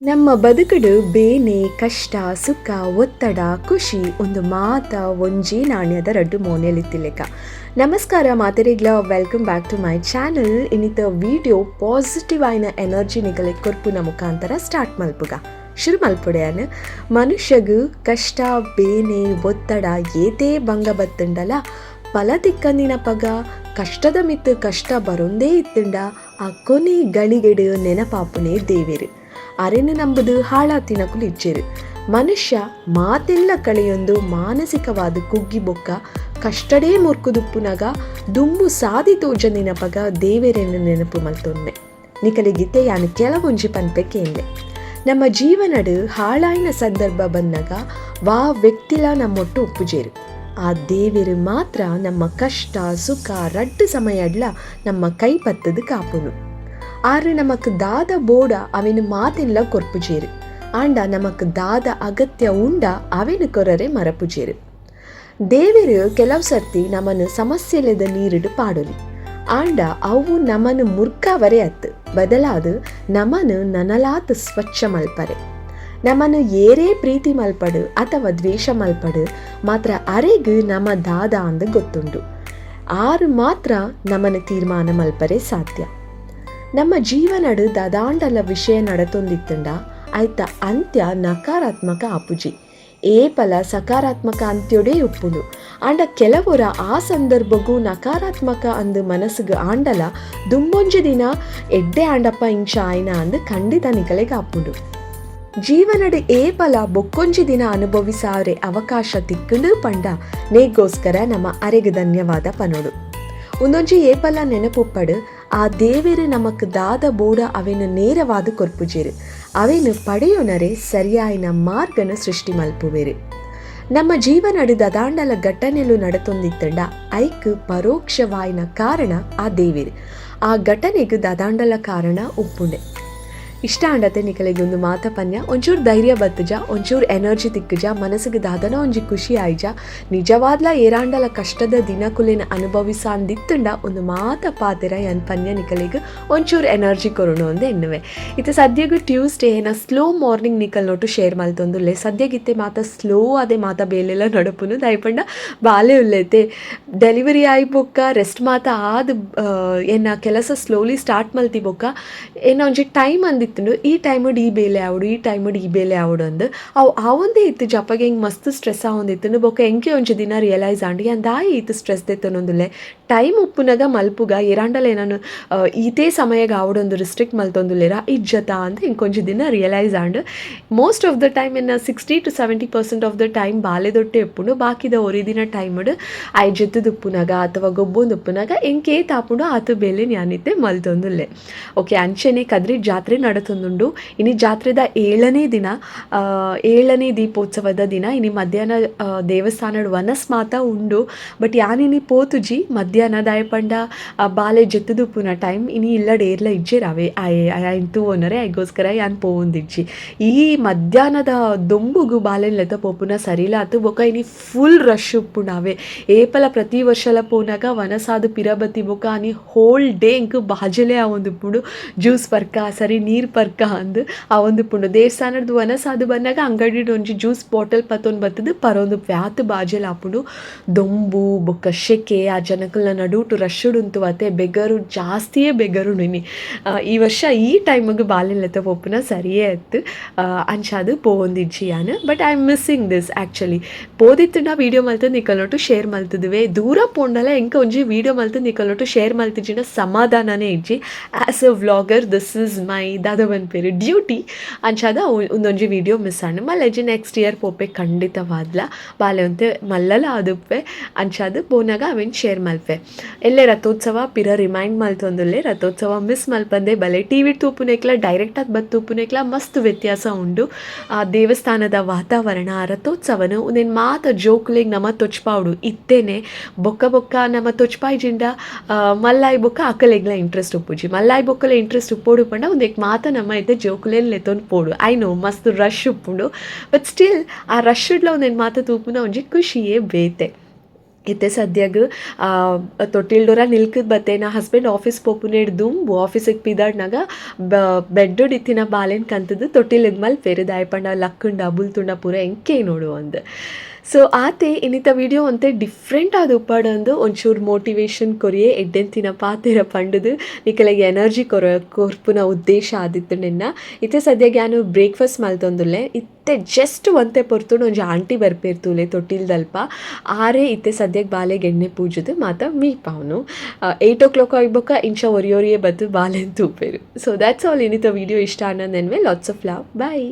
ನಮ್ಮ ಬದುಕುಡು ಬೇನೆ, ಕಷ್ಟ, ಸುಖ, ಒತ್ತಡ, ಖುಷಿ ಉಂದು ಮಾತ ಒಂಜಿ ನಾಣ್ಯದ ರಡ್ಡು ಮೋನೆಲಿತ್ತಿಲೆಕ. ನಮಸ್ಕಾರ ಮಾತೆರೆಗ್ಲ, welcome back to my channel. ಇನ್ನಿತ video positive ಆಯಿನ ಎನರ್ಜಿ ನಿಗಲೆ ಕೊರ್ಪುನ ಮುಖಾಂತರ ಸ್ಟಾರ್ಟ್ ಮಲ್ಪುಗ ಶುರು ಮಲ್ಪುಡೆಯನ್. ಮನುಷ್ಯಗ್ ಕಷ್ಟ, ಬೇನೆ, ಒತ್ತಡ ಏತೇ ಬಂಗ ಬತ್ತುಂಡಲ ಫಲ ತಿಕ್ಕಂದಿನ ಪಗ ಕಷ್ಟದ ಮಿತ್ತು ಕಷ್ಟ ಬರೊಂದೇ ಇತ್ತುಂಡ ಆ ಕೊನೆ ಗಳಿಗೆಡು ನೆನಪಾಪುನೆ ದೇವೆರು. ಅರೆನು ನಂಬುದು ಹಾಳಾತಿನಕುಲು ಇಜ್ಜೆರು. ಮನುಷ್ಯ ಮಾತೆಲ್ಲ ಕಳೆಯೊಂದು ಮಾನಸಿಕವಾದ ಕುಗ್ಗಿ ಬೊಕ್ಕ ಕಷ್ಟಡೇ ಮುರ್ಕುದುಪ್ಪುನಗ ದುಂಬು ಸಾದಿ ತೋಜಂದಿನ ಪಗ ದೇವೆರೆನ್ನು ನೆನಪು ಮಲ್ತೊನ್ನೆ. ನಿಕಲಿಗಿತ್ತೆ ಯಾನು ಕೆಲವೊಂಜಿ ಪನ್ಪೆ ಕೇಂದೆ. ನಮ್ಮ ಜೀವನಡು ಹಾಳಾಯಿನ ಸಂದರ್ಭ ಬಂದಾಗ ವಾ ವ್ಯಕ್ತಿಲ ನಮ್ಮೊಟ್ಟು ಉಪ್ಪುಜೇರು. ಆ ದೇವೆರು ಮಾತ್ರ ನಮ್ಮ ಕಷ್ಟ ಸುಖ ರಡ್ಡು ಸಮಯಡ್ಲ ನಮ್ಮ ಕೈ ಪತ್ತದು ಕಾಪುನು. ಆರು ನಮಕ್ ದಾದ ಬೋಡ ಅವೆನು ಮಾತೆಲ್ಲ ಕೊರ್ಪುಜೇರು. ಆಂಡ ನಮಕ್ ದಾದ ಅಗತ್ಯ ಉಂಡ ಅವೆನು ಕೊರರೆ ಮರಪುಜೇರು. ದೇವೆರು ಕೆಲವು ಸರ್ತಿ ನಮನು ಸಮಸ್ಯೆಲೆದ ನೀರಿಡು ಪಾಡೊಲಿ. ಆಂಡ ಅವು ನಮನು ಮುರ್ಕವರೆ ಅತ್ತು ಬದಲಾದ ನಮನು ನನಲಾತ್ ಸ್ವಚ್ಛ ಮಲ್ಪರೆ. ನಮನು ಏರೇ ಪ್ರೀತಿ ಮಲ್ಪಡು ಅಥವಾ ದ್ವೇಷ ಮಲ್ಪಡು ಮಾತ್ರ ಅರೆಗ್ ನಮ ದಾದ ಅಂದು ಗೊತ್ತುಂಡು. ಆರು ಮಾತ್ರ ನಮನು ತೀರ್ಮಾನ ಮಲ್ಪರೆ ಸಾಧ್ಯ. ನಮ್ಮ ಜೀವನಡು ದಾದಾಂಡಲ ವಿಷಯ ನಡತೊಂದಿತ್ತುಂಡ ಆಯ್ತ ಅಂತ್ಯ ನಕಾರಾತ್ಮಕ ಆಪುಜಿ. ಏಪಲ ಸಕಾರಾತ್ಮಕ ಅಂತ್ಯೊಡೇ ಉಪ್ಪುನು. ಆಂಡ ಕೆಲವೊರ ಆ ಸಂದರ್ಭಗೂ ನಕಾರಾತ್ಮಕ ಅಂದು ಮನಸ್ಸುಗು ಆಂಡಲ ದುಂಬೊಂಜಿ ದಿನ ಎಡ್ಡೆ ಆಂಡಪ್ಪ ಇಂಚ ಆಯ್ನ ಅಂದು ಖಂಡಿತ ನಿಕಲೆಗ್ ಆಪುಂಡು. ಜೀವನಡು ಏಪಲ ಬೊಕ್ಕೊಂಜಿ ದಿನ ಅನುಭವಿಸಾರೆ ಅವಕಾಶ ತಿಕ್ಕುಂಡು ಪಂಡ ನೇಗೋಸ್ಕರ ನಮ್ಮ ಅರೆಗ್ ಧನ್ಯವಾದ ಪನೋಡು. ಉಂದೊಂಜಿ ಏಪಲ ನೆನಪುಪ್ಪಡು, ಆ ದೇವೆರು ನಮಕ್ ದಾದ ಬೋಡ ಅವೆನು ನೇರವಾದ ಕೊರ್ಪುಜೇರು. ಅವೆನು ಪಡೆಯೊನರೆ ಸರಿಯಾಯಿನ ಮಾರ್ಗನ ಸೃಷ್ಟಿ ಮಲ್ಪುವೆರು. ನಮ್ಮ ಜೀವನಡು ದದಾಂಡಲ ಘಟನೆಲು ನಡತೊಂದಿತ್ತಂಡ ಐಕ್ ಪರೋಕ್ಷವಾಯಿನ ಕಾರಣ ಆ ದೇವೆರು. ಆ ಘಟನೆಗ್ ದದಾಂಡಲ ಕಾರಣ ಉಪ್ಪುಂಡೆ. ಇಷ್ಟ ಆಂಡತೆ ನಿಕಲೆಗ್ ಒಂದು ಮಾತ ಪನ್ಯ, ಒಂಚೂರು ಧೈರ್ಯ ಬತ್ತುಜ, ಒಂಚೂರು ಎನರ್ಜಿ ತಿಕ್ಕುಜ, ಮನಸ್ಸಿಗೆ ದಾದನ ಒಂಜಿ ಖುಷಿ ಆಯ್ಜ. ನಿಜವಾದ್ಲ ಏರಾಂಡಲ ಕಷ್ಟದ ದಿನಕುಲೆನ ಅನುಭವಿಸಾಂದಿತ್ತುಂಡ ಒಂದು ಮಾತ ಪಾತೆರ ಯಾನ್ ಪನ್ಯ ನಿಕಲೆಗ್ ಒಂಚೂರು ಎನರ್ಜಿ ಕೊರುಣು ಅಂದ್ ಎನ್ನುವೆ. ಇತ್ತೆ ಸದ್ಯಗ್ ಟ್ಯೂಸ್ಡೇ ಏನ ಸ್ಲೋ ಮಾರ್ನಿಂಗ್ ನಿಕಲ್ ನೊಟ್ಟು ಶೇರ್ ಮಲ್ತೊಂದುಲ್ಲೆ. ಸದ್ಯಗಿತ್ತೆ ಮಾತ ಸ್ಲೋ ಅದೇ ಮಾತ ಬೇಲೆಲ ನಡಪುನು. ದಾಯೆ ಪಂಡ ಬಾಲೆ ಉಲ್ಲೆತೆ, ಡೆಲಿವರಿ ಆಯಿ ಬೊಕ್ಕ ರೆಸ್ಟ್ ಮಾತ ಆದ್ ಎನ್ನ ಕೆಲಸ ಸ್ಲೋಲಿ ಸ್ಟಾರ್ಟ್ ಮಲ್ತಿ ಬೊಕ್ಕ ಎನ್ನ ಒಂಜಿ ಟೈಮ್ ಅಂದಿತ್ತುಂಡು, ಈ ಟೈಮುಡು ಈ ಬೇಲೆ ಆವೊಡು, ಈ ಟೈಮುಡು ಈ ಬೇಲೆ ಆವೊಡು ಅಂದ್. ಅವು ಆವೊಂದೇ ಇತ್ತು. ಅಪಗ ಎಂಕ್ ಮಸ್ತ್ ಸ್ಟ್ರೆಸ್ ಆವೊಂದಿತ್ತುಂಡು. ಬೊಕ್ಕ ಎಂಕೆ ಒಂಜಿ ದಿನ ರಿಯಲೈಸ್ ಆಂಡ್, ಯಾನ್ ದಾಯೆ ಈತ್ ಸ್ಟ್ರೆಸ್ ದೆತ್ತೊನೊಂದುಲ್ಲೆ, ಟೈಮ್ ಉಪ್ಪುನಗ ಮಲ್ಪುಗ, ಏರಾಂಡಲ ಏನನು ಈತೇ ಸಮಯಗ್ ಆವೊಡೊಂದು ರಿಸ್ಟ್ರಿಕ್ಟ್ ಮಲ್ತೊಂದುಲ್ಲೆರ ಇಜ್ಜತ ಅಂದ್ ಎಂಕೊಂಜಿ ದಿನ realise and. Most of the time ಎನ್ನ 60 to 70% of the time ಬಾಲೆದೊಟ್ಟೆ ಉಪ್ಪುಂಡು. ಬಾಕಿದ ಒರಿದಿನ ಟೈಮುಡು ಆಯ್ ಜೆತ್ತುದು ಉಪ್ಪುನಗ ಅಥವಾ ಗೊಬ್ಬೊಂದು ಉಪ್ಪುನಗ ಎಂಕ್ ಏತ್ ಆಪುಂಡು ಆತು ಬೇಲೆ ಯಾನಿತ್ತೆ ಮಲ್ತೊಂದುಲ್ಲೆ. ಓಕೆ, ಅಂಚೆನೆ ಕದ್ರಿ ಜಾತ್ರೆ ನಡತೊಂದುಂಡು. ಇನಿ ಜಾತ್ರೆದ ಏಳನೇ ದಿನ, ಏಳನೇ ದೀಪೋತ್ಸವದ ದಿನ. ಇನಿ ಮಧ್ಯಾಹ್ನ ದೇವಸ್ಥಾನಡ್ ವನಸ್ ಮಾತ ಉಂಡು. ಬಟ್ ಯಾನಿನಿ ಪೋತುಜಿ ಮಧ್ಯಾಹ್ನ, ದಾಯೆ ಪಂಡ ಬಾಲೆ ಜೆತ್ತುದು ಉಪ್ಪುನ ಟೈಮ್. ಇನಿ ಇಲ್ಲಡ್ ಏರ್ಲ ಇಜ್ಜೆರ್ ಅವೆ ಆಯೆ ಆಯ್ನ್ ತೂವೊನರೆ, ಐಗೋಸ್ಕರ ಯಾನ್ ಪೋವೊಂದಿಜ್ಜಿ. ಈ ಮಧ್ಯಾಹ್ನದ ದೊಂಬುಗು ಬಾಲೆನ್ ಲೆತ ಪೋಪುನ ಸರಿಲ ಅತ್. ಬೊಕ ಇನಿ ಫುಲ್ ರಶ್ ಉಪ್ಪುಂಡು ಅವೆ. ಏಪಲ ಪ್ರತಿ ವರ್ಷಲ ಪೋನಗ ವನಸಾದ್ ಪಿರ ಬತ್ತಿ ಬೊಕ ಅನಿ ಹೋಲ್ ಡೇ ಎಂಕ್ ಬಾಜೆಲೆ ಆವೊಂದುಪ್ಪುಂಡು. ಜ್ಯೂಸ್ ಪರ್ಕ ಸರಿ ನೀರ್ ಪರ್ಕ ಅಂದ್ ಆವೊಂದುಪ್ಪುಂಡು. ದೇವಸ್ಥಾನದ ವನಸಾದ್ ಬನ್ನಗ ಅಂಗಡಿಡ್ ಒಂಜಿ ಜ್ಯೂಸ್ ಬಾಟಲ್ ಪತ್ತೊಂದು ಬತ್ತುದು ಪರೊಂದು ಆತ್ ಬಾಜೆಲ್ ಆಪುಂಡು. ದೊಂಬು ಬೊಕ್ಕ ಶೆಕೆ, ಆ ಜನಕುಲ್ನ ನಡುಟು ರಶ್ ಉಂತುವತೆ, ಬೆಗರು ಜಾಸ್ತಿಯೇ ಬೆಗರುಂಡು ಇನಿ. ಈ ವರ್ಷ ಈ ಟೈಮುಗು ಬಾಲೆನ್ ಲೆತ ಪೋಪುನ ಸರಿಯೇ ಅತ್, ಅಂಚಾದ್ ಪೋವೊಂದಿಜ್ಜಿ ಯಾನ್. But I am missing this actually. ಪೋದಿತ್ತುಂಡ video ಮಲ್ತು ನಿಕಲ್ನೊಟ್ಟು ಶೇರ್ ಮಲ್ತುದುವೆ. ದೂರ ಪೋಂಡಲ ಎಂಕ್ ಒಂಜಿ ವೀಡಿಯೋ ಮಲ್ತು ನಿಕಲ್ನೊಟ್ಟು ಶೇರ್ ಮಲ್ತಿಜಿಂಡ ಸಮಾಧಾನನೇ ಇಜ್ಜಿ. As a vlogger this is my ದಾದ ಪನ್ಪೆರ್ ಡ್ಯೂಟಿ. ಅಂಚಾದ ಉಂದೊಂಜಿ ವೀಡಿಯೋ ಮಿಸ್ ಆಂಡ್. ಮಲ್ಲೆಜ್ಜಿ, ನೆಕ್ಸ್ಟ್ ಇಯರ್ ಪೋಪೆ ಖಂಡಿತವಾದ್ಲ. ಬಾಲೆ ಒಂತೆ ಮಲ್ಲಲ ಆದುಪ್ಪೆ, ಅಂಚಾದ್ ಪೋನಗ ಅವೆನ್ ಶೇರ್ ಮಲ್ಪೆ. ಎಲ್ಲೆ ರಥೋತ್ಸವ, ಪಿರ ರಿಮೈಂಡ್ ಮಲ್ತೊಂದುಲ್ಲೆ. ರಥೋತ್ಸವ ಮಿಸ್ ಮಲ್ಪಂದೆ ಬಲೆ. ಟಿವಿ ತೂಪುನೆಕ್ಲ ಡೈರೆಕ್ಟ್ ಆದ್ ಬತ್ತ್ ತೂಪುನೆಕ್ಲ ಮಸ್ತ್ ವ್ಯತ್ಯಾಸ ಉಂಡು. ಆ ದೇವಸ್ಥಾನದ ವಾತಾವರಣ, ಆ ರಥೋತ್ಸವನ ಉಂದೆನ್ ಮಾತ ಜೋಕುಲೆಗ್ ನಮ ತೊಚ್ಪಾವೊಡು ಇತ್ತೇನೆ. ಬೊಕ್ಕ ಬೊಕ್ಕ ನಮ ತೊಚ್ಪಾಯ್ಜಿಂಡ ಮಲ್ಲಾಯ್ ಬೊಕ್ಕ ಅಕಲೆಗ್ಲ ಇಂಟ್ರೆಸ್ಟ್ ಉಪ್ಪುಜಿ. ಮಲ್ಲಾಯ್ ಬೊಕ್ಕಲ ಇಂಟ್ರೆಸ್ಟ್ ಉಪ್ಪೊಡು ಪಂಡ ಉಂದೆಕ್ ಮಾತ ನಮ ಇತ್ತೆ ಜೋಕುಲೆನ್ ಲೆತ್ತೊಂದು ಪೋಡು. I know ಮಸ್ತ್ ರಶ್ ಉಪ್ಪುಂಡು, ಬಟ್ ಸ್ಟಿಲ್ ಆ ರಶ್ ಡ್ಲ ಉಂದೆನ್ ಮಾತ ತೂಪುನ ಒಂಜಿ ಖುಷಿಯೇ ಬೇತೆ. ಇತ್ತೆ ಸದ್ಯಗ್ ತೊಟ್ಟಿಲ್ಡೊರ ನಿಲ್ಕದ್ ಬತ್ತೆ. ನಾ ಹಸ್ಬೆಂಡ್ ಆಫೀಸ್ ಪೋಪುನೆಡ್ ದುಂಬು ಆಫೀಸಿಗೆ ಪಿದಾಡ್ನಾಗ ಬೆಡ್ ಇತ್ತಿನ ಬಾಲೆನ್ ಕಂತುದು ತೊಟ್ಟಿಲ್ಗ್ ಮಲ್ಪೆರ್, ದಾಯೆ ಪಂಡ ಲಕ್ಕುಂಡ ಬುಲ್ತುಂಡ ಪೂರ ಎಂಕೇ ನೋಡು ಅಂದ್. ಸೊ ಆತೆ ಇನ್ನಿತ ವಿಡಿಯೋ ಒಂತೆ ಡಿಫ್ರೆಂಟ್ ಆದ್ ಉಪ್ಪಡಂದು, ಒಂಚೂರು ಮೋಟಿವೇಶನ್ ಕೊರಿಯೆ, ಎಡ್ಡೆಂತಿನ ಪಾತೆರ ಪಂಡುದು ನಿಕಲೆಗ್ ಎನರ್ಜಿ ಕೊರ್ಪುನ ಉದ್ದೇಶ ಆದಿತ್ತು ನಿನ್ನ. ಇತ್ತೆ ಸದ್ಯಗ್ ಯಾನ್ ಬ್ರೇಕ್ಫಾಸ್ಟ್ ಮಲ್ತೊಂದುಲ್ಲೆ. ಇತ್ತೆ ಜಸ್ಟ್ ಒಂತೆ ಪೊರ್ತುಡು ಒಂಜಿ ಆಂಟಿ ಬರ್ಪೇರ್ ತೂಲೆ ತೊಟ್ಟಿಲ್ದಲ್ಪ. ಆರೇ ಇತ್ತೆ ಸದ್ಯಗ್ ಬಾಲೆಗ್ ಎಣ್ಣೆ ಪೂಜುದು ಮಾತ ಮೀಪಾವುನು. 8 ಓ ಕ್ಲಾಕ್ ಆಗಿ ಇಂಚ ಒರಿಯೊರಿಯೇ ಬತ್ತು ಬಾಲೆನ್ ತೂಪೆರು. ಸೊ that's all. ಇನ್ನಿತ ವಿಡಿಯೋ ಇಷ್ಟ ಆನಂದನ್ವೆ. Lots of love, bye.